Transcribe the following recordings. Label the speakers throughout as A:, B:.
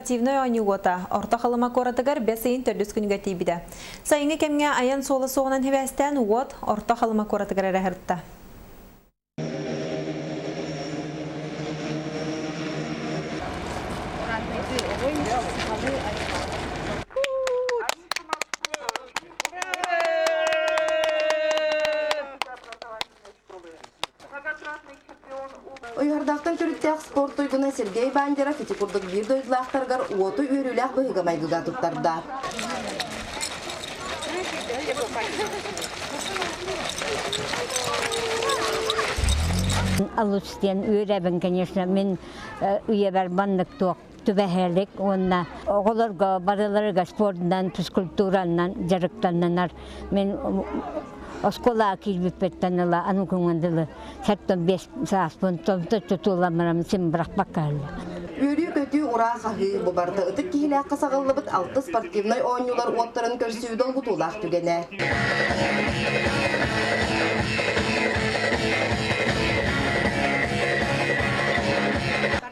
A: Спортивнай оонньуу уота Орто Халыма куоратыгар бэс ыйын төрдүс күнүгэр тиийбитэ. Сайыҥҥы кэмҥэ айан суола суоҕунан сибээстээн уот Орто Халыма куоратыгар эрэ сырытта.
B: Ойуһардаахтан төрүттээх спорт туйгуна Сергей Бандеров ити курдук биир дойдулаахтарыгар уоту үөрүүлээх быһыыга-майгыга туттарда.
C: Алус диэн үөрэбин, конечно, мин үйэбэр маннык туох түбэһэлик уонна оҕолорго барыларыгар спордунан, физкультуранан дьарыктананар. Мин оскуолаҕа киирбиппиттэн ыла аны күҥҥэ дылы 75 сааспын томточчу тулламмарам син бырахпакка иһэллэр.
B: Үөрүү-көтүү, ураа хаһыы бу барыта ытык киһилээххэ саҕыллыбыт алты спортивнай оонньуулар уоттарын көрсүү долгутуулаах түгэнэ.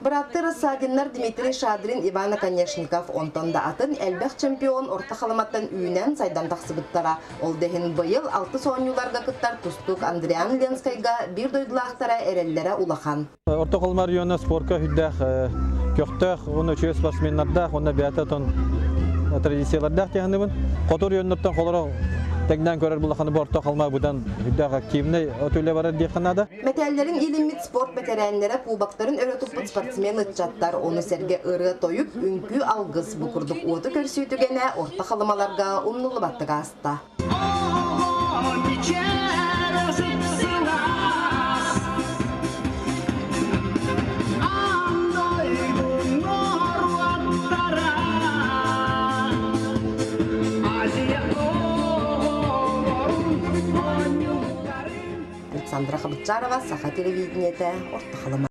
B: Бырааттыы Рассадиннар Дмитрий Шадрин, Иван Оконешников, онтон да атын элбэх чемпион Орто Халыматтан үүнэн сайдан тахсыбыттара. Ол да иһин быйыл алтыс оонньууларга кыттар тустуук Андриан Ленскайга биир дойдулаахтара эрэллэрэ улахан.
D: Орто Халыма района спорка үрдээх көхтөөх уонна үчүгэй спортсменнардаах уонна бэйэтэ отон традициялардаах диэхинибин. Хоту районнартан холоро тэҥнээн көрөр булаханы бу Орто Халыма быдан үрдээх активнай өтүлэ барар диэххэ наада.
B: Мэтээллэрин иилиммит спорт бэтэрээннэрэ кубоктарын өрө туппут спортсмен ыччаттар, ону сэргэ ырыа-тойук, үҥкүү алгыс бу курдук уоту көрсүү түгэнэ Орто Халымаларга умнуллубаттык ааста. Александра Хабытчарова, Саха телевидениетэ, Орто Халыма.